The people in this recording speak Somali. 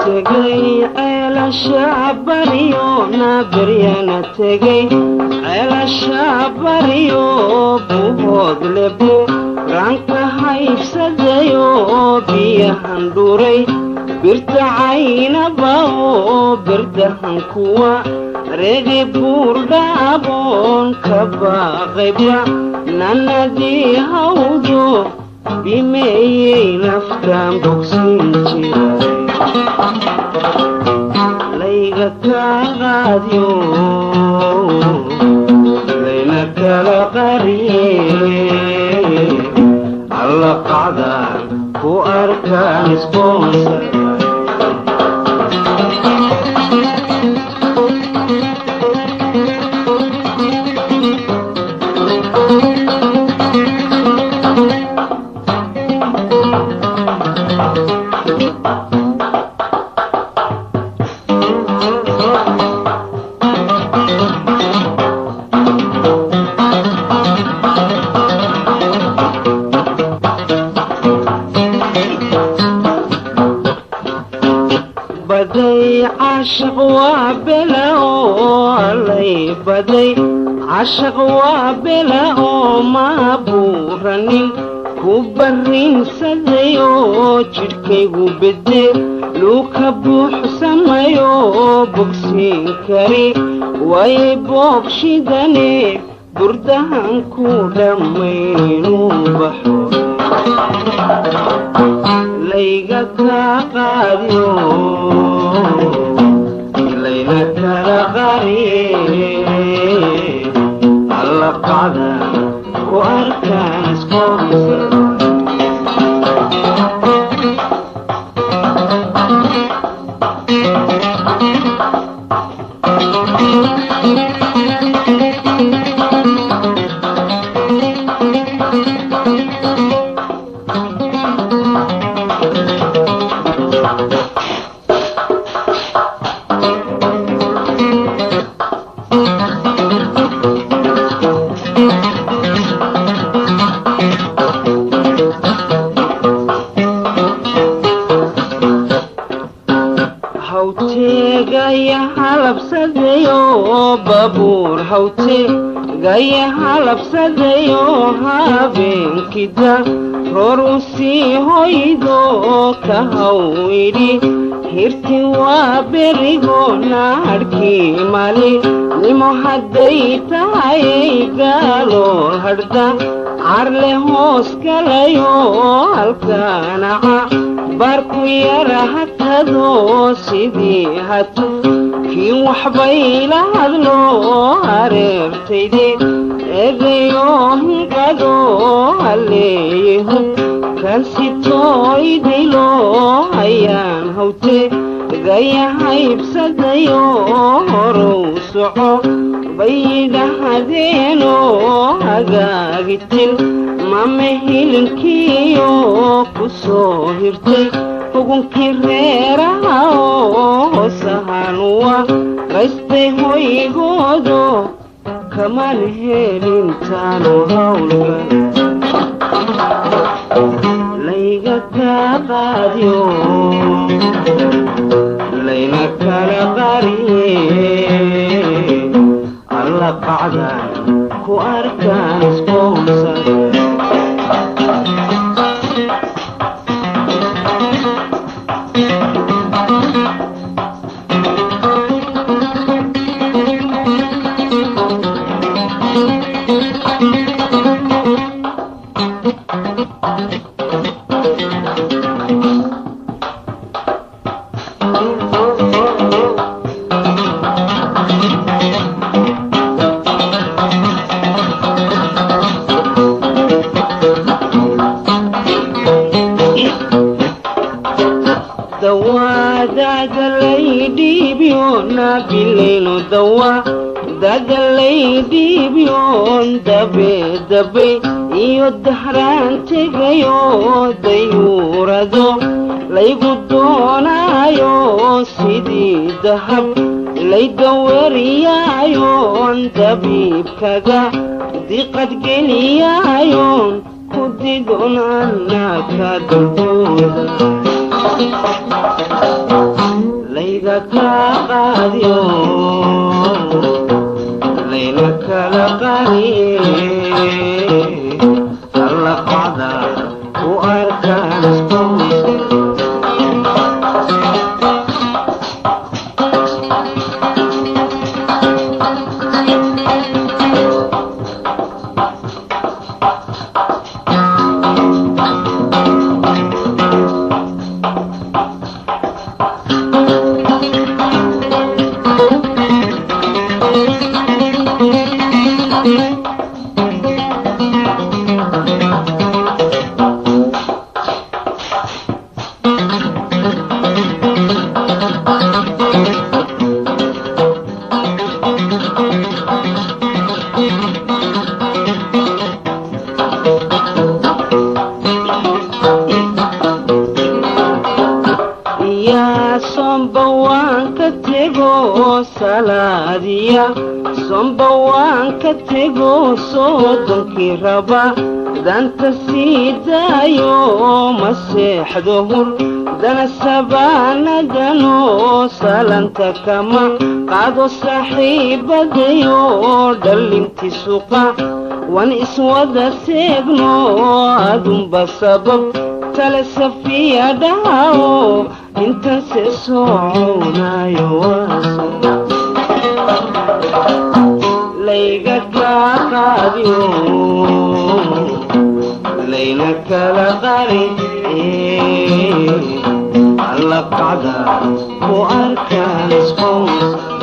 Tegay ceelasha baryo naabaryana tegay ceelasha baryo buhood lebo raanka haybsadayo biyahan dhuray birta caynaba oo birdahan kuwa reegi buurdhaaboon ka baaqayba nanadii hawdo bimeeyey naftaan bogsin jiray layga kaa qaadyo layna kala qariye alla qacdaan ku arkaan isboonsa. Baday caashaq waa bela oo allay baday caashaq waa bela oo ma buuranin ku barrinsaday oo jidhkaygu bede luuka buuxsamayo bogsiin kari waayay boobshidane burdahan ku dhammaynuu baxo layga kaa qaadyo layna kala qariye alla qacdan ku arkaan isqoonsa. Hawteegaya halabsadayo babuur hawteegaya halabsadayo habeenkida roor u sii hoydo ka haw idhi hirti waa berigo naadhkii mali nimo hadday tahay gaalool hadhda carle hoos galayo halkaanaca baarku yara hakado sidii hatu kii waxbay la hadlo hareertayde eegayo hinqado haleeyahu kansitooydilo hayaan hawte gaya haybsadayo horow soco bayidhahadeeno hagaagitil mame hilinkiyo ku soo hirtay hugunkii reeraha oo sahanuwa raystay hoygoodo kamaan helintaanu hawlga layga kaa qaadyo layna kala qariye alla qacdan ku arkaan isqoonsa. Dawaadadalaydhiibyo dawa dadalaydhiibyoon dabe dabe iyo dahraan tegayo dayuurado laygu doonaayo. Sidii dahab laydawariyaayoon, dabiibkaga diqad geliyaayoon, ku didon annaka dulbooda. Layga kaa qaadiyo, layna kala qariye, alla qacda u arkaan isqoonsan. Yaa somba waan ka tego salaadiya, somba waan ka tego soodonkii raba danta sii daayo, ma seexdo hur dana sabaanadano, salanta kama qaado saaxiibadayo, dhalinti suqa waan iswada seegno, adunba sabab tale safiya dhahawo, intan se soconayo waaso. Layga kaa qaadiyo, layna kala qari, alla qacda ku arkaan isqoonsan.